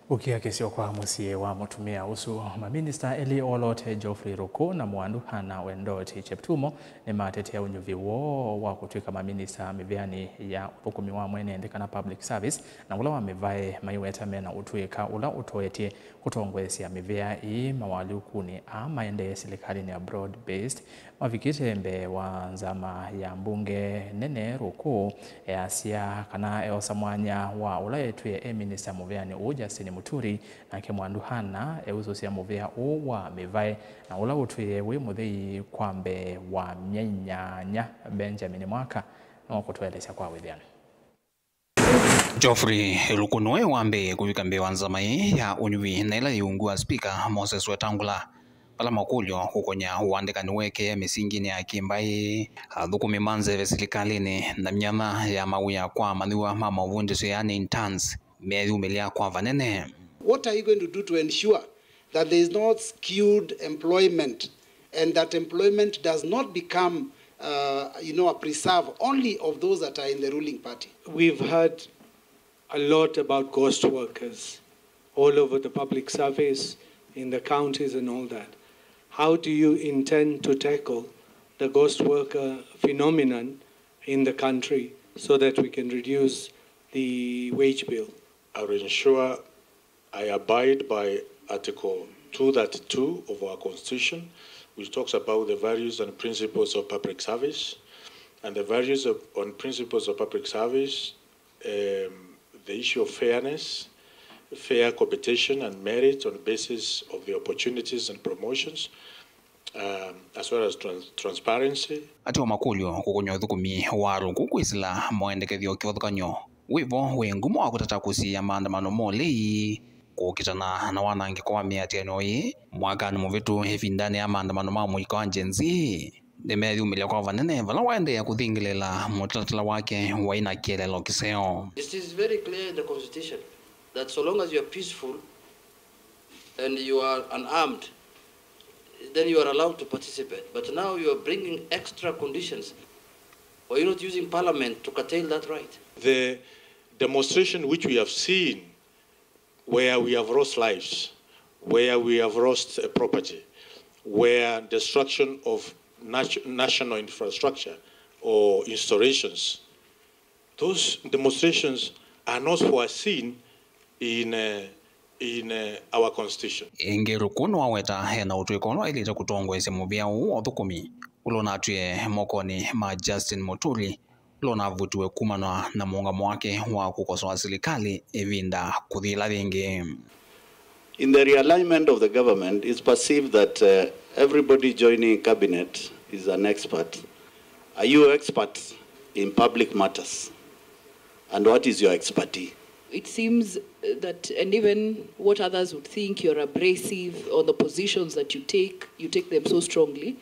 Ũkiakĩsyo kwa mũsyĩ wa mũtumĩa ũsu, maminista elĩ Olote Geoffrey Ruku na Mwandu Hannah Wendoti Cheptumo nĩmatetea ũnyuvi woo wa kũtw'ĩka maminista mĩvĩanĩ ya ũthũkũmi wa mwene nthĩ kana public service, na ũla wa mĩvae maiweta mena ũtw'ĩka ũla ũtoetye kũtongoesya mĩvĩa ĩĩ mawalyũkunĩ aa maendee silikalĩnĩ ya broad based. Mavikĩte mbee wa nzama ya mbunge nene Ruku, easya kana eosa mwanya wa ũla etwĩe e minista mũvĩanĩ ũũ Justin Muturi, nake Mwandu Hannah eusũsya mũvĩa ũũ wa mĩvae na ũla ũtwĩe wĩ mũthei kwa mbee wa myei nyanya Benjamin Mwaka nĩwakũtũelesya kwa wĩthĩano. Geoffrey Ruku nĩwe wa mbee kũvika mbee wa nzama ĩĩ ya ũnyuvi na ĩla yĩ ungu wa Spika Moses Wetangula, vala makũlyo kũkony'a ũandĩkani weekĩe mĩsinginĩ ya kĩmbaĩ, athũkũmi ma nzeve silikalĩnĩ, na myanya ya mawĩa kwa amanyĩw'a ma maũvundĩsyo, yaani interns, meyumĩlya kwa vanene. What are you going to do to ensure that there is not skewed employment and that employment does not become, uh, you know, a preserve only of those that are in the ruling party? We've heard a lot about ghost workers all over the public service, in the counties and all that. How do you intend to tackle the ghost worker phenomenon in the country so that we can reduce the wage bill? I will ensure I abide by Article two thirty-two of our Constitution, which talks about the values and principles of public service. And the values of, and principles of public service, um, the issue of fairness, fair competition and merit on basis of the opportunities and promotions, um, as well as trans-, transparency. Atiwa makũlyo kũkony'a ũthũkũmi wa Ruku kwĩsĩla moendekethyo kĩvathũkany'o wĩvo wĩ ngumo wa kũtata kũsiĩĩa maandamano ma ũlei kũkitana na wanangĩko wa mĩatĩanĩo ĩĩ mwakanĩ mũvĩtu ĩvindanĩ ya maandamano ma mũika wa Gen Z. Nĩmeyumĩlya kwa vanene vala waendeea kũthingĩlĩĩla mũtalatala wake waĩ na kĩeleelo kĩseo. It is very clear in the constitution that so long as you are peaceful and you are unarmed, then you are allowed to participate. But now you are bringing extra conditions. Why are you not using parliament to curtail that right? The demonstration which we have seen where we have lost lives, where we have lost, uh, property, where destruction of nat-, national infrastructure or installations. Those demonstrations are not foreseen in, uh, in, uh, our constitution. Ĩngĩ Ruku nĩwaweta ena ũtw'ĩko ũla waĩlĩte kũtongoesya mũvĩa ũũ wa ũthũkũmi ũla ũnatwĩe mokonĩ ma Justin Muturi, ũla ũnavutiwe kumana na mũũngamo wake wa kũkosoa silikalĩ ĩvinda kũthi ĩla yĩngĩ. In the realignment of the government, it's perceived that, uh, everybody joining cabinet is an expert. Are you experts in public matters? And what is your expertise? It seems, uh, that, and even what others would think, you're abrasive on the positions that you take, you take them so strongly.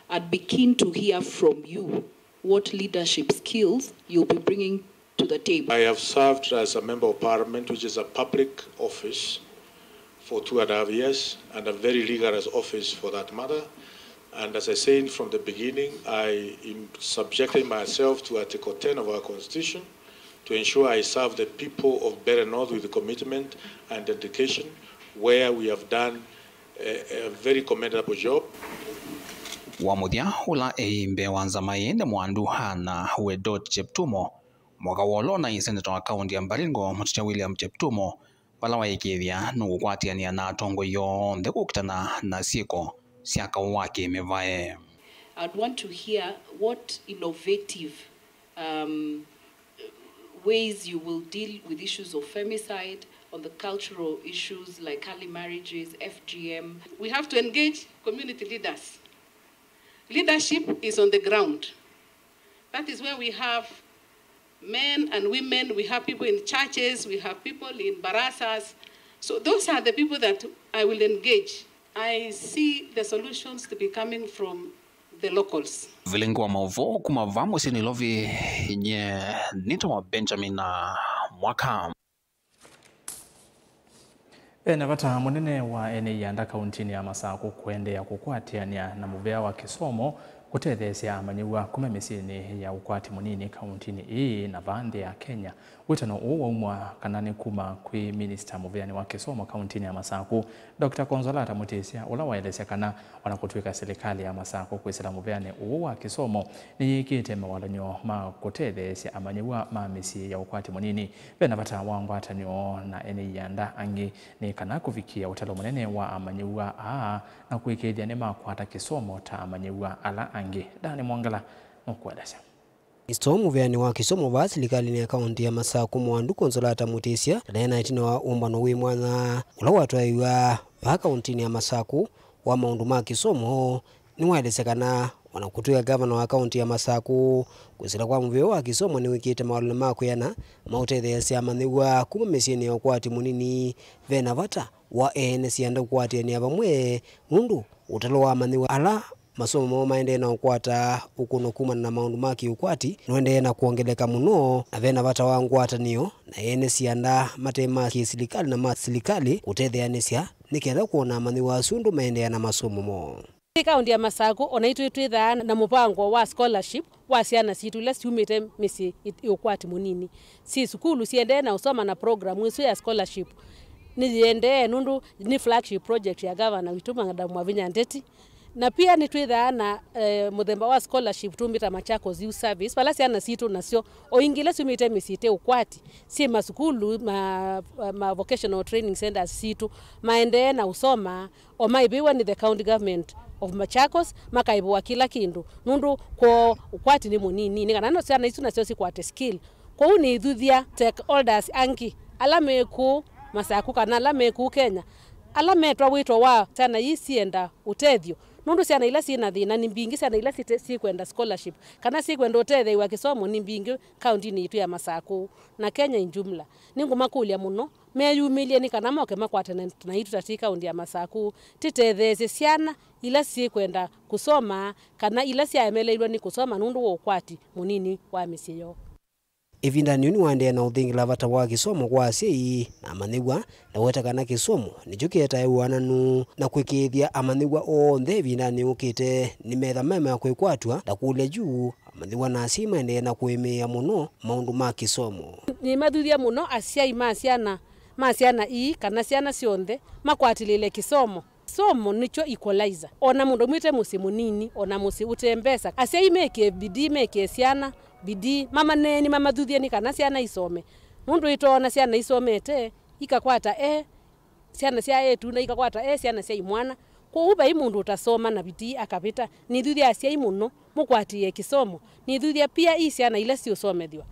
I'd be keen to hear from you what leadership skills you'll be bringing to the table. I have served as a member of parliament, which is a public office, for two and a half years, and a very rigorous office for that matter. And as I said from the beginning, I am subjecting myself to Article ten of our Constitution to ensure I serve the people of Mbeere North with commitment and dedication, where we have done a, a very commendable job. Wa mũthya ũla eĩ mbee wa nzama ĩĩ nĩ mwandu Hannah Wedot Cheptumo, mwaka wa ũla ũnaĩ seneta wa kaũnti ya Baringo, Mũtũtya William Cheptumo, vala waĩkĩĩthya nũkũkwatĩanĩa na atongoi onthe kũkitana na syĩko sya kaũ wa kĩmĩvae. I'd want to hear what innovative, um, ways you will deal with issues of femicide, on the cultural issues like early marriages, F G M. We have to engage community leaders. Leadership is on the ground. That is where we have men and women, we have people in churches, we have people in barasas. So those are the people that I will engage. I see the solutions to be coming from the locals. Vilingi wa maũvoo kuma vaa mũsyĩ Nairobi, nye nĩtawa Benjamin Mwaka. Ve na vata mũnene wa ene ianda kauntinĩ ya Masakũ kũendeea kũkwatĩanĩa na mũvea wa kĩsomo kũtetheesya amanyĩw'a kuma mĩsyĩnĩ ya ũkwati mũnini kauntinĩ ĩĩ na vaa nthĩ ya Kenya. Wĩtano ũũ waumwa kana nĩ kuma kwĩ minista mũveanĩ wa kĩsomo kauntinĩ ya Masakũ, Doctor Consolata Mutisya, ũla waelesya kana o na kũtw'ĩka silikalĩ ya Masakũ kwĩsĩla mũveanĩ ũũ wa kĩsomo nĩyĩkĩĩte mawalany'o ma kũtetheesya amanyĩw'a ma mĩsyĩ ya ũkwati mũnini, ve na vata wa ngwatanĩo na ene ianda angĩ nĩ kana kũvikĩa ũtalo mũnene wa amanyĩw'a aa na kũĩkĩĩthya nĩmakwata kĩsomo ta amanyĩw'a ala angĩ. Dani Mwongela nũkũelesya. Minista mũveanĩ wa kĩsomo vaa silikalĩnĩ ya kaũnti ya Masakũ, Mwandu Consolata Mutisya, ndaneena ĩtina wa ũmbano wĩ mwanya ũla watwaĩwa vaa kaũntinĩ ya Masakũ wa maũndũ ma kĩsomo, nĩwaelesya kana o na kũtw'ĩka ngavana wa kaũnti ya Masakũ, kwĩsĩla kwa mũvea wa kĩsomo nĩwĩkĩte mawalany'o ma kwĩana ma ũtetheesya amanyĩw'a kuma mĩsyĩnĩ ya ũkwati mũnini, ve na vata wa ene sianda kũkwatĩanĩa vamwe nũndũ ũtalo wa amanyĩw'a ala masomo moo maendee na ũkwata ũkũno kumana na maũndũ ma kĩũkwati nũendee na kwongeleka mũno, na ve na vata wa ngwatanĩo na ene sianda mate ma kĩsilikalĩ na ma silikalĩ kũtetheanĩsya nĩ kenda kwona amanyĩw'a asu ũndũ maendeea na masomo moo. Kaũnti ya Masakũ, o naitũ twĩthaa na mũvango wa scholarship wa syana sitũ ila syumĩte mĩsyĩ ĩ ũkwati mũnini. Syĩ sukulu, siendee na ũsoma, na program ĩsu ya scholarship nĩyĩendee nũndũ nĩ flagship project ya Governor witũ, Madam Wavinya Ndeti. Na pia nĩtwĩthaa na, eh, mũthemba wa scholarship tũmbĩta Machakos Youth Service, vala syana sitũ nasyo, o ingĩ ila syumĩte mĩsyĩ ĩte ũkwati, syĩ masukulu, ma, ma vocational training centers sitũ, maendee na ũsoma, o maĩvĩwa nĩ the county government of Machakos, makaĩvĩwa kĩla kĩndũ, nũndũ kwoo ũkwati nĩ mũnini, nĩ kana no syana isu nasyo sikwate skill. Kwoou nĩithuthya stakeholders angĩ, ala me kũũ Masakũ kana ala me kũũ Kenya, ala metwa wĩto wa syana ii sienda ũtethyo, nũndũ syana ila syĩ na thĩna nĩ mbingĩ, syana ila site-, sikwenda scholarship kana sikwenda ũtetheew'a kĩsomo nĩ mbingĩ kaũntinĩ yitũ ya Masakũ na Kenya in jumla. Nĩngũmakũlya mũno meyumĩlye nĩ kana moke makwatane naitũ ta twĩ kaũnti ya Masakũ, tĩtetheesye syana ila syĩkwenda kũsoma kana ila syaemeleilwe nĩ kũsoma nũndũ wa ũkwati mũnini wa mĩsyĩ yoo. Ĩvindanĩ yĩu nĩwaendeea na ũthingĩla vata wa kĩsomo kwa asyai na amanyĩw'a, na weta kana kĩsomo nĩkyo kĩetae ũananu na kũĩkĩĩthya amanyĩw'a onthe ĩvindanĩ yũkĩte nĩmetha mema kwĩkwatw'a na kũlya yu. Amanyĩw'a na asyai maendee na kũĩmĩĩa mũno maũndũ ma kĩsomo. Nĩmathuthya mũno asyai ma syana, ma syana ii kana syana syonthe makwatĩlĩle kĩsomo. Kĩsomo nĩkyo equalizer. O na mũndũ aumĩte mũsyĩ mũnini, o na mũsyĩ ũte mbesa, asyai mekĩe bidii, mekĩe syana bidii, mamaneeni, mamathuthye nĩ kana syana isome. Nũndũ itoona syana isomete, ikakwata e syana sya eĩtu na ikakwata e syana sya imwana. Kwoou vai mũndũ ũtasoma na bidii akavĩta. Nĩthuthya asyai mũno, mũkwatĩĩe kĩsomo. Nĩthuthya pia ii syana ila siũsomethw'a.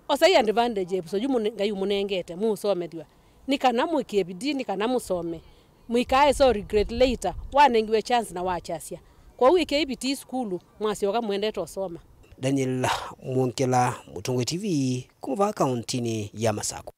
Osai advantage ya ĩvuso yu mũne-, Ngai ũmũnengete, mũũsomethw'a. Nĩ kana mwĩkĩe bidii, nĩ kana mũsome. Mũikae so regret later, wanengiwe chance na wakyasya. Kwoou ĩkĩai bidii sukulu, mwasyoka mũendete ũsoma. Daniel Mwongela, Mũtongoi T V, kuma vaa kauntinĩ ya Masakũ.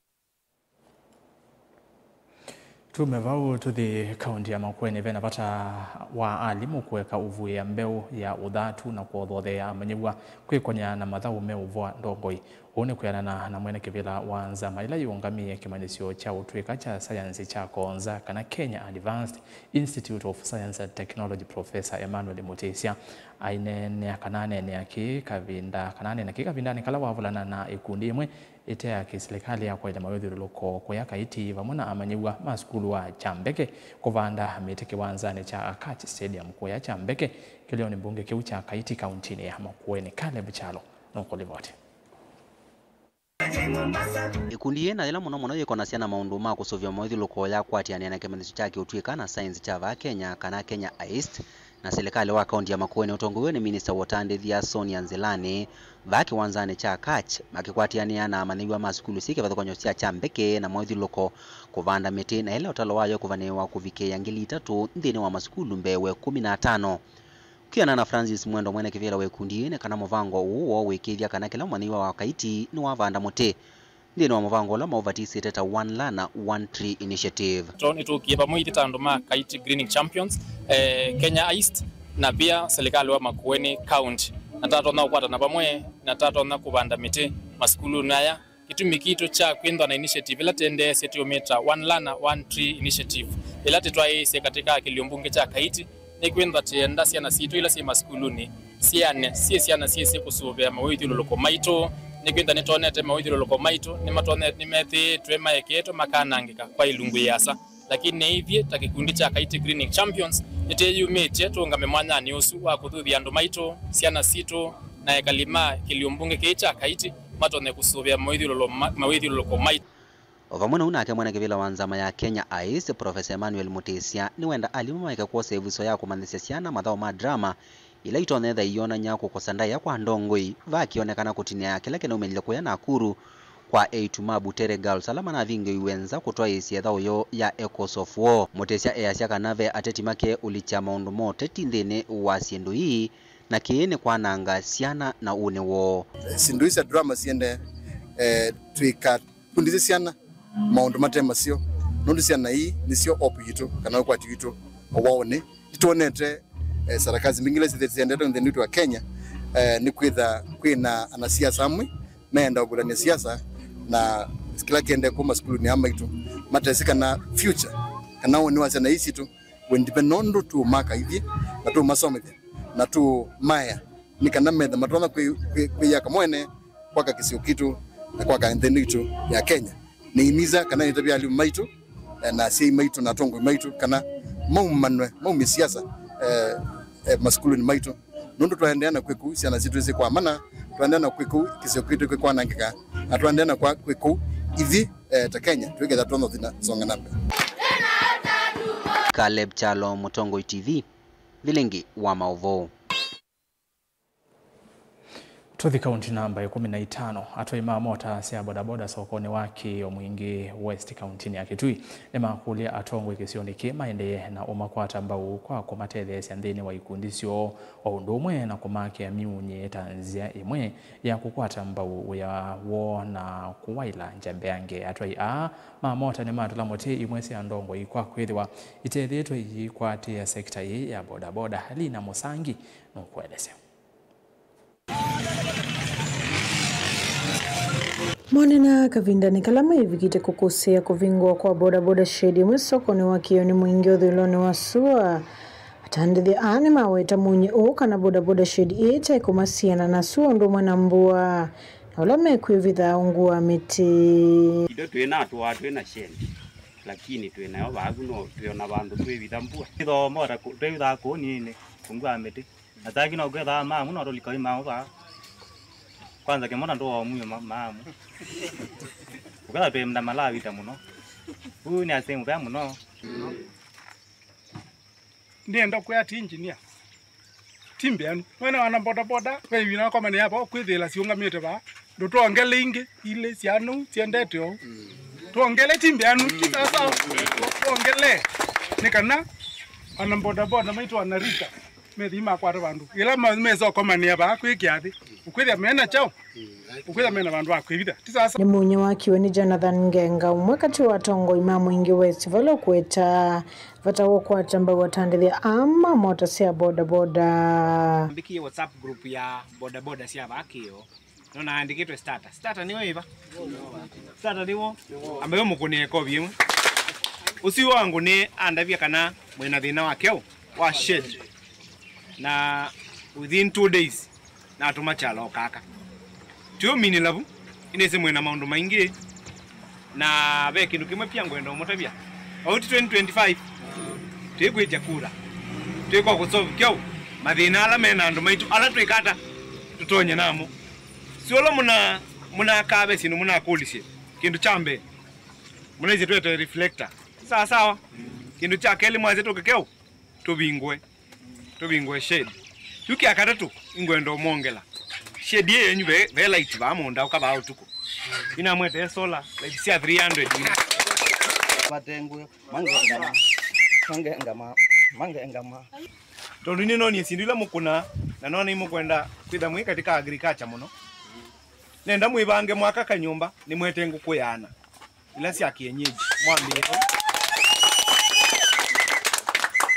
Tume vau tũthi kaunti ya Makueni, vena vata wa alimũ kũeka ũvuĩa mbeũ ya ũthatu na kũothoothea amanyĩw'a kwĩkony'a na mathaũ meũvoa ndongoi. Ũu nĩ kwĩanana na mwene kĩvĩla wa nzama ĩla yĩũngamĩe kĩmanyĩsyo kya ũtw'ĩka kya sayansi kya Konza, kana Kenya Advanced Institute of Science and Technology, Professor Emmanuel Mutisya. Aineenea kana aneenea kĩĩ kavinda, kana aneena kĩĩ kavindanĩ kala wavulana na ĩkundi ĩmwe ĩte ya kĩsilikalĩ ya kwaĩlya mawĩthyũlũlũko kũya Kaiti vamwe na amanyĩw'a ma sukulu wa Kyambeke kũvanda mĩtĩ kĩwanzanĩ kya Akach Stadium kũya Kyambeke, kĩlĩonĩ mbunge kĩu kya Kaiti, kauntinĩ ya Makueni. Caleb Kyalo nũkũlivoti. Ĩkundi yĩĩ na yĩla mũno mũno yĩkonasya na maũndũ ma kũsũvĩa mawĩthyũlũlũko yakwatĩanĩa na kĩmanyĩsyo kya kĩũtw'ĩka na saenzi kya vaa Kenya, kana Kenya AIST, na silikalĩ wa kaunti ya Makueni ũtongoew'e nĩ minista wa ũtandĩthya Sonia Nzilani, vaa kĩwanzanĩ kya Kach, makĩkwatĩanĩa na amanyĩw'a ma sukulu syĩ kĩvathũkany'o sya Kyambeke na mawĩthyũlũlũko kũvanda mĩtĩ, na ĩla ũtalo wayo kũvanĩĩwa kũvikĩĩa ngili itatũ nthĩnĩ wa masukulu mbee wa ĩkũmi na atano. Kwĩanana na Francis Mwendo, mwene kĩvĩla wa ĩkundi yĩĩ, nĩ kana mũvango ũũ woo wĩkĩĩthya kana kĩla mũmanyĩw'a wa Kaiti nĩwavanda mũtĩ nthĩnĩ wa mũvango ũla maũvatisĩte ta One Learner, One Tree Initiative. To nĩtũkie vamwe ithyĩ ta andũ ma Kaiti Greening Champions, eh, Kenya AIST, na pia serikali wa Makueni County, na tatonya kũkwatana vamwe na tatonya kũvanda mĩtĩ masukulunĩ aya. Kĩtumi kitũ kya kwĩthwa na initiative ĩla twendeesye tũmĩta One Learner, One Tree Initiative, ĩla tĩtwaĩĩsye katika kĩlio mbunge kya Kaiti, nĩ kwĩthwa tĩenda syana sitũ ila syĩ masukulunĩ syĩane, syĩ syana syĩsĩ kũsũvĩa mawĩthyũlũlũko maitũ. Nĩ kwĩthwa nĩtwonete mawĩthyũlũlũko maitũ nĩmatonye-, nĩmethĩĩtwe maeketwe makanangĩka kwa ilungu yĩasa. Lakini ithyĩ ta kĩkundi kya Kaiti Greening Champions, nĩtwĩyumĩtye tũũngame mwanyanĩ ũsu wa kũthuthya andũ maitũ, syana sitũ, na ekali ma kĩlio mbunge kĩĩ kya Kaiti matonye kũsũvĩa mawĩthyũlũlũ ma-, mawĩthyũlũlũko maitũ. O vamwe na ũu nake mwene kĩvĩla wa nzama ya Kenya AIST, Professor Emmanuel Mutisya, nĩwenda alimũ maeke kwosa ĩvuso ya kũmanyĩsya syana mathaũ ma drama ila itonyetha iyonany'a kũkosa ndaĩa kwa ndongoi, vaa kĩonekana kũtinĩa kĩla kĩnaumĩlile kũya Nakuru kwa eĩtu ma Butere Girls ala manavingĩiwe nza kũtwaĩĩsya ĩthaũ yoo ya Echoes of War. Mutisya easya kana ve ateti makeũlikya maũndũ ma ũteti nthĩnĩ wa syĩndũ ii, na kĩĩ nĩ kwananga syana na ũnĩ woo. Syĩndũ ii sya drama siende, eh, twĩka kũfundisya syana maũndũ mate maseo, nũndũ syana ii nĩsyo hope yitũ, kana ũkwati witũ wa ũnĩ. Nĩtwonete, eh, sarakasi mbingĩ ila syendetwe nthĩnĩ witũ wa Kenya, eh, nĩ kwĩtha kwĩna anasiasa amwe meenda ũvulany'a siasa, na kĩla kĩendee kuma sukulunĩ aa maitũ, matesĩ kana future, kana ũnĩ wa syana ii sitũ wĩndĩve nũndũ tũũmaka ithyĩ, na tũũmasomethya, na tũũmaea, nĩ kana metha matonya kwĩ-, kwĩ-, kwĩyaka mwene, kwaka kĩsio kitũ, na kwaka nthĩ ĩno itũ ya Kenya. Nĩimisa kana nĩtavya alimũ maitũ, eh, na asyai maitũ, na atongoi maitũ, kana maumanwe, maumye siasa, eh, eh, masukulunĩ maitũ. Nũndũ twaendeea na kwĩka ũu, syana sitũ isĩ kwa mana, twaendeea na kwĩka ũu, kĩsio kitũ kĩkwanangĩka, na twaendeea na kwa-, kwĩka ũu, ithyĩ, eh, ta Kenya, twĩketha tũnothi na songa na mbee. Caleb Kyalo, Mũtongoi T V, vilingi wa maũvoo. Tũthi kaunti namba ĩkũmi na itano, atwai ma mota sya bodaboda sokonĩ wa Kĩĩo Mwingĩ West kauntinĩ ya Kitui nĩmakũlya atongoi kĩsionĩ kĩĩ maendee na ũmakwata mbau kwa kũmatetheesya nthĩnĩ wa ikundi syoo, o ũndũ ũmwe na kũmakĩa myunyĩ ta nzĩa ĩmwe ya kũkwata mbau wĩa woo na kũwaĩla njambeange. Atwai aa ma mota nĩmatũla mũtĩ imwe sya ndongoi kwa kwĩthĩwa iteethĩĩtwe iikwatĩĩa sekita ĩĩ ya bodaboda. Lina Mũsangi nũkũelesya. Monena kavindanĩ kala maivikĩte kũkũsĩĩa kũvingũa kwa bodaboda shed ĩmwe sokonĩ wa Kĩĩo Mwingĩ ũthũĩlonĩ wa sua. Atandĩthya aa nĩmaweta mũnyĩ ũũ kana bodaboda shed ĩĩ ĩtaĩ kũmasiana na sua ũndũ ũmwe na mbua, na ũla mekwĩvitha ungu wa mĩtĩ. Indo twĩ na atũaa twĩ na shed. Lakini twĩ nayo vaaku no twĩona vandũ twĩvitha mbua. Ĩthoomo ta kũ- twĩvithaa kũũninĩ, kũngua mĩtĩ. Na taki no kwĩthaa maamu no tũlika imaũ vaa. Kwanza kĩmona ndũomuyo ma- maamu. Ũketha twĩ mda malavita mũno. Ũũ nĩ asĩ mũvea mũno. Ndienda kwĩa ti engineer. Ti mbeanu. Mwene wana bodaboda, ve ĩvinda wakomanĩa vaa, kwĩthĩla siũngamĩte vaa. Ndũtwongele ingĩ, ilĩ, syanu, syendete ũu. Twongele ti mbeanu, ti sawa. Twongele. Nĩ kana, ana bodaboda maitũ ana rika, methi makwata vandũ. Ĩla ma- mesa ũkomanĩa vaa, kwĩ kĩathĩ. Ũkwĩthĩa mena kyaũ? Ũkwĩthĩa mena vandũ va kwĩvitha. Ti sawa. Nĩ mũnyũ wakiwe nĩ Jonathan Ngenga, ũmwe katĩ wa atongoi ma Mwingi West, vala ũkũweta vata wa ũkwata mbau atandĩthya aa ma mota sya bodaboda. Mbĩkie WhatsApp group ya bodaboda sya vaa Kĩoo. No naandĩkĩtwe starter. Starter nĩwe ĩva? Starter nĩwo? Ambayo mũkũnĩe kovi ĩmwe. Ũsu wangu nĩ andavya kana mwĩna thĩna wa kyaũ? Wa shed. Na within two days, natũma kyalo kaka. Tiũminĩla vu, inĩsĩ mwĩna maũndũ maingĩ, na ve kĩndũ kĩmwe pia ngwenda ũmũtavya. Auti twenty twenty-five, twĩkwĩtya kura. Twĩka kũsolve kyaũ mathĩna ala me na andũ maitũ, ala twĩkata tũtonye namo. Si ũla mũna mũnakave syĩndũ mũnakũlisye. Kĩndũ kya mbee, mũnaisye twete reflector. Sawa sawa. Kĩndũ kya kelĩ mwasye tũke kyaũ? Tũvingũe. Tũvingũe shade. Yu kya katatũ, ingwenda ũmwongela. Shade ĩĩ yenyu ve, ve light vaa mũũnda ũka vaa ũtukũ. Inamwetee solar light sya three hundred. Matengue, mangengama, mangengama, mangengama. Tondũ nĩnonie syĩndũ ila mũkũnaa, na nona imũkwenda kwĩtha mwĩ katika agriculture mũno. Nenda mwĩvange mwaka kanyũmba, nĩmwete ngũkũ ya ana. Ila sya kienyeji, mwambĩĩe vau.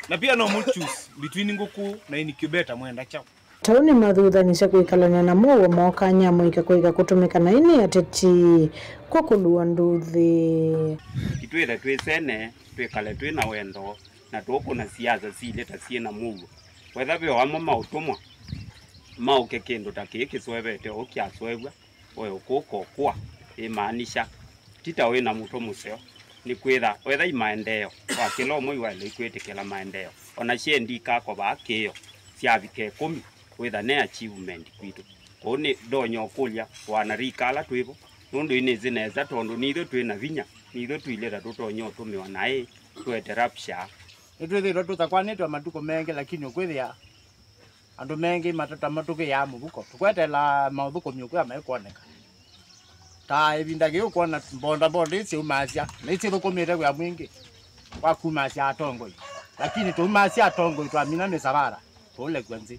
Na pia no mũ choose between ngũkũ na incubator, mwenda kyaũ? Tau nĩmathuthanisye kwĩkalany'a na mow'o moo kanya mũike kũika kũtũmĩka naĩ nĩ ateti kwa kũlua nduthi. Itwĩthe twĩ sene, twĩkale twĩ na wendo, na tũkũna siasa silĩ ta syĩ na mũuo. Wetha ve o amwe maũtũmwa maũke kĩndũ ta kĩĩ kĩsoevete ũu kyasoew'a, we ũkũka ũkũa, ĩmaanisha ti ta wĩ na mũtwe mũseo, nĩkwĩtha wetha imaendeeo wa kĩla ũmwe iwaĩle ikwĩtĩkĩla maendeeo. Ona shendi ikako vaa Kĩoo syavika ĩkũmi, wĩtha ne achievement kwitũ. Kwoou nĩ ndonya ũkũlya wanarika ala twĩ vo, nũndũ inĩsĩ nesa tondũ nitho twĩ na vinya, nitho tuilye ta tũtonya ũtũmĩwa naĩ tũete rapture. Nĩtwĩthĩĩtwe tũtakwanĩtwe matukũ mengĩ, lakini ũkwĩthĩa andũ mengĩ matata matũkĩaa mũvuko. Tũkweteela maũthũkũmi ũkwĩa maikwoneka. Ta ĩvinda kĩĩ ũkwona mbondambonda ii syaumaasya, na isithũkũmĩte wĩa mwingĩ wa kumaasya atongoi. Lakini tũumaasya atongoi twamina mĩsavara, tũũlekw'a nzĩ.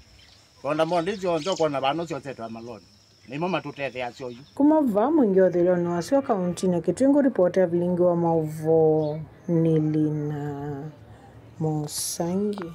Mbondambonda ii syonthe ũkwona vano syosetwe amaloni. Nĩmo matũtetheeasya oyu. Kuma vaa Mwingi ũthĩlonĩ wa sua kauntinĩ ya Kitui, ngũripota Evelyn Ngiwa, maũvoo nĩ Lina Mũsangi.